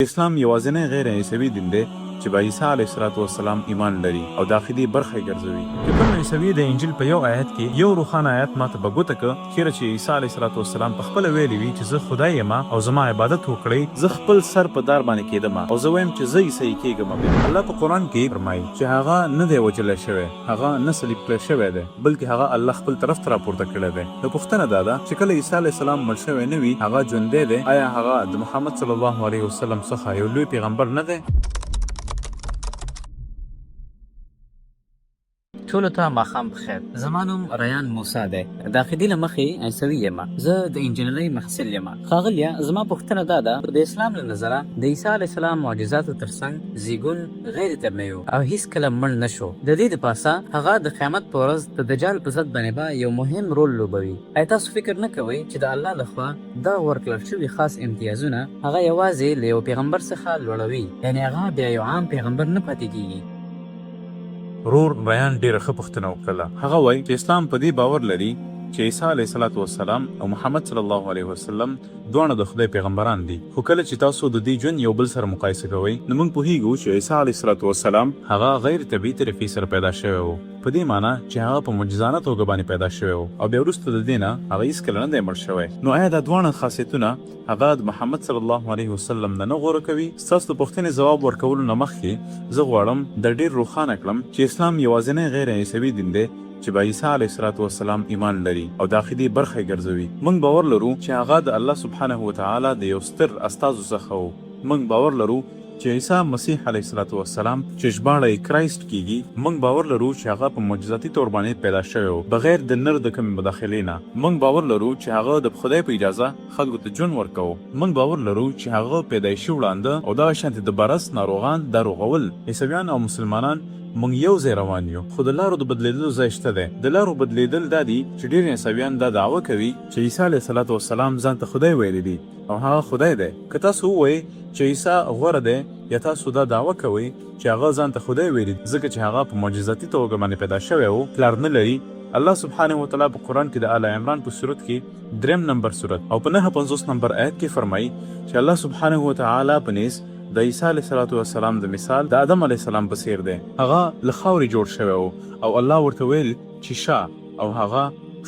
اسلام یوازینی غیر عیسوي دین دی چې به عیسی علیه الصلوة والسلام ایمان لري او د عقیدې برخه یې ګرځوي. که کوم عیسوي د انجیل په یو ایت کې یو روښانه ایت ماته په ګوته که چیرې چې عیسی علیه الصلوة والسلام په خپله ویلي وي چې زه خدای یم او زما عبادت وکړئ، زه خپل سر په دار باندې کیدم او زه وایم چې زه عیسوي کیږم. بیا الله په قرآن کې فرمایي چې هغه نه دی وژلی شوی، هغه نه صلیب کړی شوی دی، بلکې هغه الله خپل طرف ته راپورته کړی دی. نو پوښتنه دا ده چې کله عیسی علیه السلام مړ شوی نه وي، هغه ژوندی دی، ایا هغه د محمد صلی الله علیه وسلم څخه یو لوی پیغمبر نه دی؟ ټولو ته ماښام په خیر. زما نوم ریان موسی دی. د عقیدې له مخې عیسوي یم. زه د انجینرۍ محصل یم. ښاغلیه زما پوښتنه دا ده د اسلام له نظره د عیسی علیه السلام معجزاتو تر څنګ زیږون غیر طبعي و او هیڅکله مړ نه شو. د دې د پاسه هغه د قیامت په ورځ د دجال په ضد باندې به یو مهم رول لوبوي. ایا تاسو فکر نه کوئ چې د الله له خوا دغه ورکړل شوي خاص امتیازونه هغه یوازې له یوه پیغمبر څخه لوړوي، یعنې هغه بیا یو عام پیغمبر نه پاتې کیږي؟ ورور ریان ډیره ښه پوښتنه وکړله. هغه وایي چې اسلام په دې باور لري چې عیسی علیه الصلوة والسلام او محمد صلی الله علیه وسلم دواړه د خدای پیغمبران دي، خو کله چې تاسو د دوی ژوند یو بل سره مقایسه کوئ، نو موږ پوهیږو چې عیسی علیه الصلوة والسلام هغه غیر طبیعي طریقې سره پیدا شوی و، په دې معنی چې هغه په معجزانه توګه باندې پیدا شوی و او بیا وروسته د دې نه هغه هیڅکله نه دی مړ شوی. نو ایا دا دواړه خاصیتونه هغه د محمد صلی الله علیه وسلم نه نه غوره کوي؟ ستاسو د پوښتنې ځواب ورکولو نه مخکې زه غواړم دا ډیر روښانه کړم چې اسلام یوازینی غیر عیسوي دین دی چې به عیسی علیه الصلوة والسلام ایمان لري او د عقیدې برخه یې ګرځوي. موږ باور لرو چې هغه د الله سبحانه وتعالی د یو ستر استازو څخه و. موږ باور لرو چې عیسی مسیح علیه الصلوة والسلام چې ژباړه یې کرایسټ کیږي، موږ باور لرو چې هغه په معجزاتي طور باندې پیدا شوی و بغیر د نر د کومې مداخلې نه. موږ باور لرو چې هغه د خدای په اجازه خلکو ته ژوند ورکاوه. موږ باور لرو چې هغه پیدایشي وړانده او دغه شانتې د برص ناروغان دا روغول. عیسویان او مسلمانان موږ یو ځای روان یو، خو د لارو د بدلېدلو ځای شته دی. د لارو بدلېدل دا دي چې ډېر عیسویان دا دعوه کوي چې عیسی علیه الصلوة والسلام ځان ته خدای ویلي دي او هغه خدای دی. که تاسو ووایئ چې عیسی غوره دی یا تاسو دا دعوه کوئ چې هغه ځان ته خدای ویلي ځکه چې هغه په معجزاتي توګه باندې پیدا شوی و، پلار نه لري، الله سبحانه وتعالی په قرآن کې د آل عمران په سورت کې دریم نمبر سورت او په 59 نمبر آیت کې فرمایي چې الله سبحانه وتعالی په نیز د عیسی علیه الصلوة والسلام د مثال د آدم علیه السلام په څیر دی، هغه له خاورې جوړ شوی و او الله ورته ویل چې شه او هغه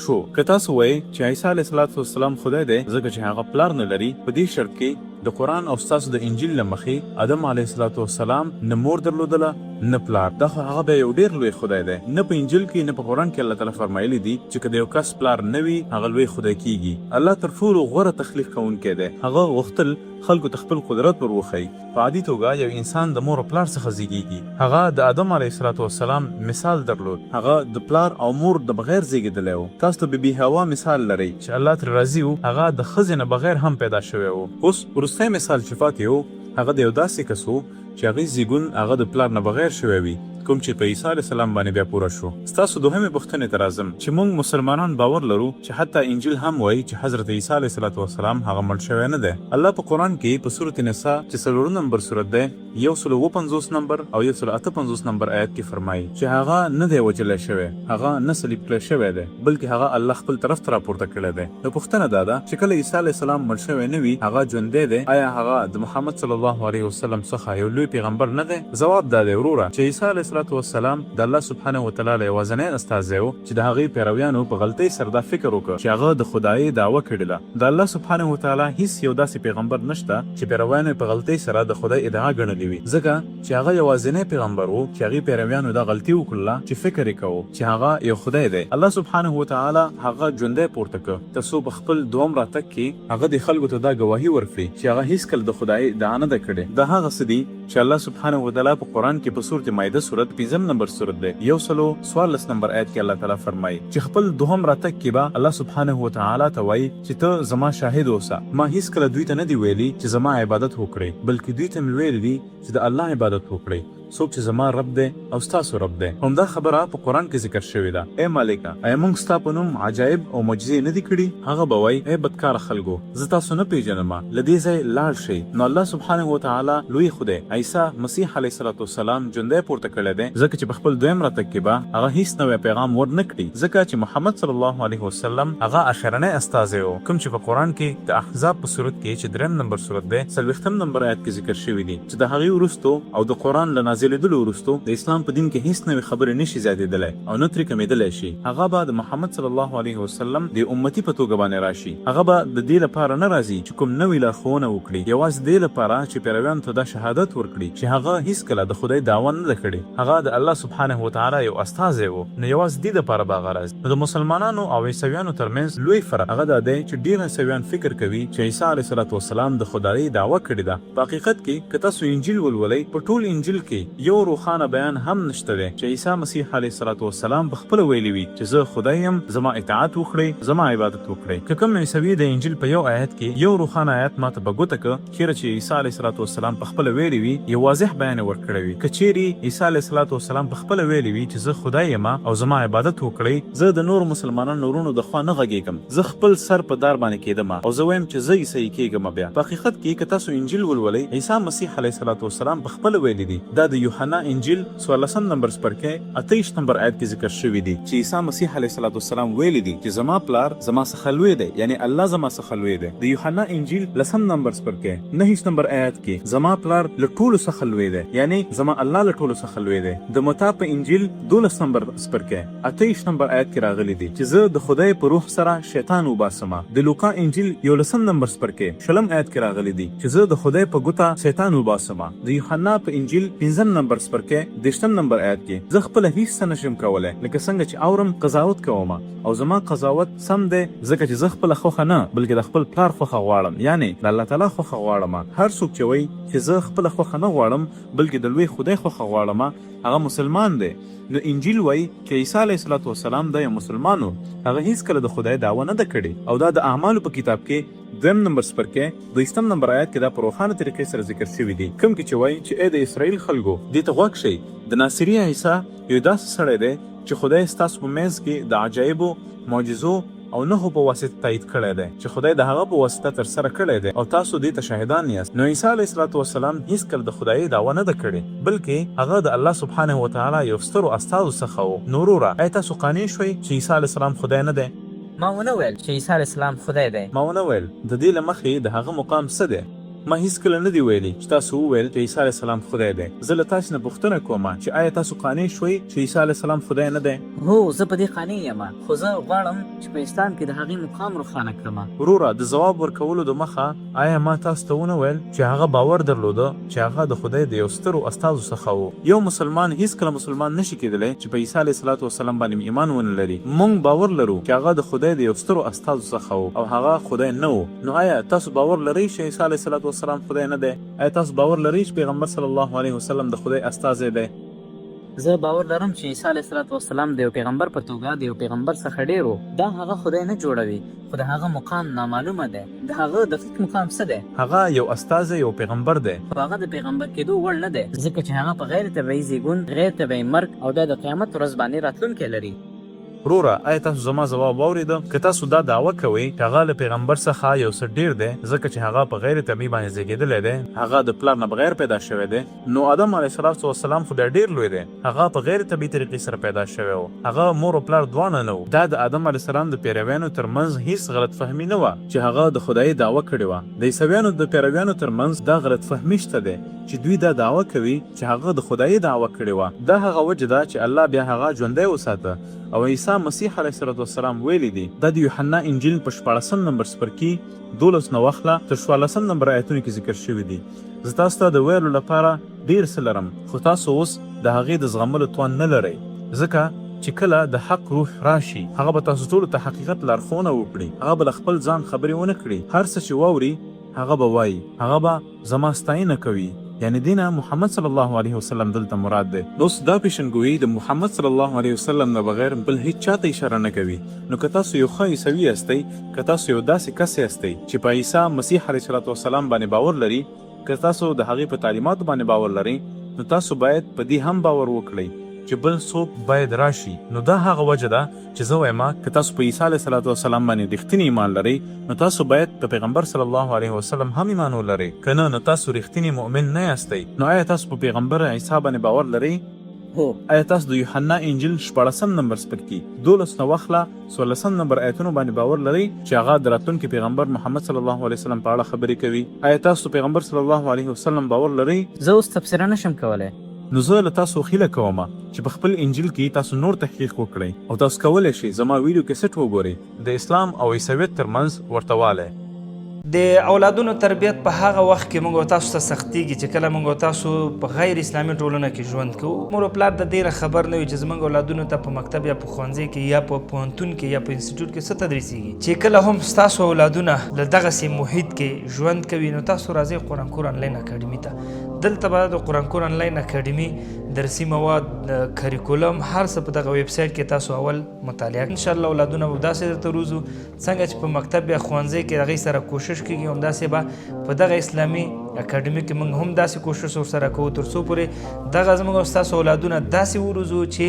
شو. که تاسو وایئ چې عیسی علیه الصلوة والسلام خدای دی ځکه چې هغه پلار نه لري، په دې شرط کې د قرآن او ستاسو د انجیل له مخې آدم علیه الصلوة والسلام نه مور درلودله نه پلار، دا خو هغه بیا یو ډیر لوی خدای دی، نه په انجیل کې نه په قرآن کې الله تعالی فرمایلي دي چې که د یو کس پلار نه وي هغه لوی خدای کیږي. الله تر ټولو غوره تخلیق کوونکی دی، هغه غوښتل خلکو ته خپل قدرت ور وښيي. په عادي توګه یو انسان د مور او پلار څخه زیږیږي. هغه د آدم علیه الصلوة والسلام مثال درلود. هغه د پلار او مور د بغیر زیږیدلی و. تاسو د بي بي حوا مثال لرئ. چې الله ترې راضي و، هغه د ښځې نه بغیر هم پیدا شوی و. اوس وروستی مثال چې پاتې و، هغه د یو داسې کس و چې هغه زیږون هغه د پلار نه بغیر شوی وي، کوم چې په عیسی علیه السلام باندې بیا پوره شو. ستاسو دوهمې پوښتنې ته راځم چې مونږ مسلمانان باور لرو چې حتی انجیل هم وایي چې حضرت عیسی علیه الصلوة والسلام هغه مړ شوی نه دی. الله په قرآن کې په سورة نساء چې څلورم نمبر سورت دی 157 نمبر او 158 نمبر آیت کې فرمایي چې هغه نه دی وژلی شوی، هغه نه صلیب کړی شوی دی، بلکې هغه الله خپل طرف ته راپورته کړی دی. نو پوښتنه دا ده چې کله عیسی علیه السلام مړ شوی نه وي، هغه ژوندی دی، ایا هغه د محمد صلی الله علیه وسلم څخه یو لوی پیغمبر نه دی؟ ځواب دا دی وروره چې عیسی علیه الصلوة والسلام د الله سبحانه وتعالی له یوازنی استازی و چې د هغه پیرویانو په غلطۍ سره دا فکر وکړ چې هغه د خدایۍ دعوه کړې ده. د الله سبحانه وتعالی هیڅ یو داسې پیغمبر نشته چې پیرویانو یې په غلطۍ سره د خدای ادعا ګڼلې وي، ځکه چې هغه یوازنی پیغمبر و چې هغې پیرویانو دا غلطي وکړله چې فکر یې کاوه چې هغه یو خدای دی. الله سبحانه وتعالی هغه ژوندی پورته کړ تر څو په خپل دوم راتګ کې هغه دې خلکو ته دا ګواهي ورکړي چې هغه هیڅکله د خدایۍ ادعا نه ده کړې. دا هغه څه دي چې الله سبحانه وتعالی په قرآن کې په سورت مائده سورت پنځم نمبر سورت دی 114 نمبر آیت کې الله تعالی فرمایي چې خپل دوهم راتګ کې به الله سبحانه وتعالی ته وایي چې ته زما شاهد اوسه، ما هیڅکله دوی ته نه دي ویلي چې زما عبادت وکړئ، بلکې دوی ته مې ویلي دي چې د الله عبادت وکړئ. څوک چې زما رب دی او ستاسو رب دی. همدا خبره په قرآن کې ذکر شوې ده، ای مالکه! ایا مونږ ستا په نوم عجایب او معجزې نه دي کړي؟ هغه به وایي، ای بدکاره خلکو! زه تاسو نه پېژنم، له دې ځای لاړ شئ. نو الله سبحانه وتعالی لوی خدای عیسی مسیح علیه الصلوة والسلام ژوندی پورته کړی دی، ځکه چې په خپل دویم راتګ کې به هغه هیڅ نوی پیغام ور نه کړي، ځکه چې محمد صلی الله علیه وسلم هغه اخرنی استازی و، کوم چې په قرآن کې د احزاب په سورت کې چې دریم نمبر سورت دی 40م نمبر آیت کې ذکر شوي دي. چې د هغې وروسته او د قرآن له نازلېدلو وروسته د اسلام په دین کې هیڅ نوې خبرې نه شي زیاتېدلی او نه ترې کمېدلی شي. هغه به د محمد صلی الله علیه وسلم د امتي په توګه باندې راشي. هغه به د دې لپاره نه راځي چې کوم نوې لارښوونه وکړي، یوازې د دې لپاره چې پیرویانو ته دا شهادت ورکړي چې هغه هیڅکله د خدای دعوه نه ده کړې، هغه د الله سبحانه وتعالی یو استازی و، نو یوازې دې لپاره به هغه راځي. نو د مسلمانانو او عیسویانو ترمنځ لوی فرق هغه دا دی چې ډېر عیسویان فکر کوي چې عیسی علیه الصلوة والسلام د خدایۍ دعوه کړې ده، په حقیقت کې که تاسو انجیل ولولئ، په ټول انجیل کې یو روښانه بیان هم نشته دی چې عیسی مسیح علیه الصلوة والسلام په خپله ویلي وي چې زه خدای یم، زما اطاعت وکړئ، زما عبادت وکړئ. که کوم عیسوي د انجیل په یو آیت کې یو روښانه آیت ماته په ګوته که چیرې چې عیسی علیه الصلوة والسلام په خپله ویلي وي، یو واضح بیان یې ورکړی وي. که چیرې عیسی علیه الصلوة والسلام په خپله ویلي وي چې زه خدای یم او زما عبادت وکړئ، زه د نورو مسلمانانو وروڼو د خوا نه غږیږم. زه خپل سر په دار باندې کیدم او زه وایم چې زه عیسوي کیږم. بیا په حقیقت کې که تاسو انجیل ولولئ، عیسی مسیح علیه الصلوة والسلام په خپله ویلي دي، دا د یوحنا انجیل 14 نمبر څپرکی 28 نمبر آیت کې ذکر شوي دي، چې عیسی مسیح علیه الصلوة والسلام ویلي دي چې زما پلار زما څخه لوی دی، یعنې الله زما څخه لوی دی. د یوحنا انجیل لسم نمبر څپرکی 29 نمبر آیت کې زما پلار له ټولو څخه لوی دی، یعنې زما الله له ټولو څخه لوی دی. د متی په انجیل 12 نمبر څپرکی 28 نمبر آیت کې راغلي دي چې زه د خدای په روح سره شیطان وباسم. د لوقا انجیل 11 نمبر څپرکی 20 آیت کې راغلي دي چې زه د خدای په ګوته شیطان وباسم. د یوحنا په انجیل پنځم نمبر څپرکی 30 نمبر آیت کې زه خپله هیڅ څه نشم کولی، لکه څنګه چې اورم قضاوت کوم او زما قضاوت سم دی، ځکه چې زه خپله خوښه نه بلکې د خپل پلار خوښه غواړم، یعنې د الله تعالی خوښه غواړم. هر څوک چې وایي چې زه خپله خوښه نه غواړم بلکې د لوی خدای خوښه غواړم، هغه مسلمان دی. نو انجیل وایي چې عیسی علیه الصلوة والسلام دا یو مسلمان و، هغه هیڅکله د خدای دعوه نه ده کړې او دا د اعمالو په کتاب کې دویم نمبر څپرکی 22 نمبر آیت کې دا په روښانه طریقې سره ذکر شوي دي، کوم کې چې وایي چې ای د اسراییل خلکو، دې ته غوږ شئ، د ناصري عیسی یو داسې سړی دی چې خدای ستاسو په منځ کې د عجایبو، معجزو او نښو په واسطه تایید کړی دی، چې خدای د هغه په واسطه ترسره کړی دی او تاسو دې ته شاهدان یاست. نو عیسی علیه الصلوة والسلام هیڅکله د خدایۍ دعوه نه ده کړې، بلکې هغه د الله سبحانه وتعالی یو سترو استازو څخه و. نو وروره، ایا تاسو قانع شوئ چې عیسی علیه السلام خدای نه دی؟ ما ونه ویل چې عیسی علیه السلام خدای دی. ما ونه ویل. د دې له مخې د هغه مقام څه دی؟ ما هیڅکله نه دي ویلي چې تاسو وویل چې عیسی علیه السلام خدای دی. زه له تاسې نه پوښتنه کوم چې ایا تاسو قانع شوئ چې عیسی علیه السلام خدای نه دی؟ هو، زه په دې قانع یم، خو زه غواړم چې په اسلام کې د هغې مقام روښانه کړم. وروره، د ځواب ورکولو د مخه ایا ما تاسو ته ونه ویل چې هغه باور درلوده چې هغه د خدای د یو سترو استازو څخه و؟ یو مسلمان هیڅکله مسلمان نشي کیدلی چې په عیسی علیه الصلوة والسلام باندې ایمان ونه لري. مونږ باور لرو چې هغه د خدای د یو سترو استازو څخه و او هغه خدای نه و. نو ایا تاسو باور لرئ چې عیسی علیه الصلوة والسلام خدای نه دی؟ ایا تاسو باور لرئ چې پیغمبر صلی الله علیه وسلم د خدای استازی دی؟ زه باور لرم چې عیسی علیه الصلوة والسلام د یو پیغمبر په توګه د یو پیغمبر څخه ډیر و. دا هغه خدای نه جوړوي، خو د هغه مقام نامعلومه دی. د هغه دقیق مقام څه دی؟ هغه یو استازی، یو پیغمبر دی. خو هغه د پیغمبر کیدو وړ نه دی، ځکه چې هغه په غیر طبیعي زیږون، غیر طبیعي مرګ او بیا د قیامت ورځ باندې راتلونکی لري. وروره، ایا تاسو زما ځواب واورېده؟ که تاسو دا دعوه کوئ چې هغه له پیغمبر څخه یو څه ډېر دی، ځکه چې هغه په غیر طبیعي باندې زېږېدلی دی، هغه د پلار نه بغیر پیدا شوی دی، نو آدم علیه الصلوة والسلام خو بیا ډېر لوی دی، هغه په غیر طبیعي طریقې سره پیدا شوی و، هغه مور او پلار دواړه نه وو. دا د آدم علیه السلام د پیرویانو تر منځ هیڅ غلط فهمي نه وه چې هغه د خدایۍ دعوه کړې وه. د عیسویانو د پیرویانو تر منځ دا غلط فهمي شته دی چې دوی دا دعوه کوي چې هغه د خدایۍ دعوه کړې وه. دا هغه وجه ده چې الله بیا هغه ژوندی وساته او عیسی مسیح علیه الصلوة والسلام ویلي دي، دا د یوحنا انجیل په 16 نمبر څپرکي 12 نه واخله تر 14 نمبر آیتونو کې ذکر شوي دي، زه تاسو ته د ویلو لپاره ډېر څه لرم، خو تاسو اوس د هغې د زغملو توان نه لرئ، ځکه چې کله د حق روح راشي، هغه به تاسو ټولو ته حقیقت لارښوونه وکړي، هغه به له خپل ځان خبرې ونه کړي، هر څه چې واوري هغه به وایي، هغه به زما ستاینه کوي، یعنې دې نه محمد صلی الله علیه وسلم دلته مراد دی. نو اوس دا پیشنګویي د محمد صلی الله علیه وسلم نه بغیر بل هیڅ چا ته اشاره نه کوي. نو که تاسو یو ښه عیسوي یاستئ، که تاسو یو داسې کس یاستئ چې په عیسی مسیح علیه الصلوة والسلام باندې باور لري، که تاسو د هغې په تعلیماتو باندې باور لرئ، نو تاسو باید په دې هم باور وکړئ چې بل څوک باید راشي. نو دا هغه وجه ده چې زه وایم که تاسو په عیسی علیه الصلاة والسلام باندې رښتینی ایمان لرئ، نو تاسو باید په پیغمبر صلی الله علیه وسلم هم ایمان ولرئ، که نه نو تاسو رښتینی مؤمن نه یاستئ. نو آیا تاسو په پیغمبر عیسی باندې باور لرئ؟ هو. آیا تاسو د یوحنا انجیل شپاړسم نمبر څپرکي 12 نه واخله څوارلسم نمبر ایتونو باندې باور لرئ چې هغه د راتلونکي پیغمبر محمد صلی الله علیه وسلم په اړه خبرې کوي؟ آیا تاسو په پیغمبر صلی الله علیه وسلم باور لرئ؟ زه اوس تبصره نشم کولی. نو زه له تاسو هیله کوم چې په خپل انجیل کې تاسو نور تحقیق وکړئ او تاسو کولی شئ زما ویډیو کیسټ وګورئ د اسلام او عیسویت ترمنځ ورته والی. د اولادونو تربیت په هغه وخت کې موږ او تاسو ته سختیږي چې کله موږ او تاسو په غیر اسلامي ټولنه کې ژوند کوو. مور او پلار د دې نه خبر نه وي چې زموږ اولادونو ته په مکتب یا په ښوونځي کې یا په پوهنتون کې یا په انسټیټیوټ کې څه تدریسیږي. چې کله هم ستاسو اولادونه له دغسې محیط کې ژوند کوي، نو تاسو راځئ قرآن کور انلاین اکاډمي ته. دلته به د قرآن کور انلاین اکاډمي درسي مواد، کریکولم، هر څه په دغه ویب سایټ کې تاسو اول مطالعه. ان شاء الله اولادونه به داسې درته روزو څنګه چې په مکتب یا ښوونځي کې هغې سره کوشش کیږي، همداسې به په دغه اسلامي اکاډمي کې موږ هم داسې کوشش ورسره کوو، تر څو پورې دغه زموږ او ستاسو اولادونه داسې وروزو چې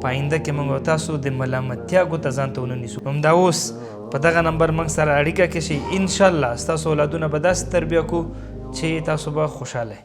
په آینده کې موږ او تاسو د ملامتیا ګوته ځان ته ونه نیسو. همدا اوس په دغه نمبر موږ سره اړیکه کې شئ، ان شاء الله ستاسو اولادونه به داسې تربیه کو چې تاسو به خوشحاله.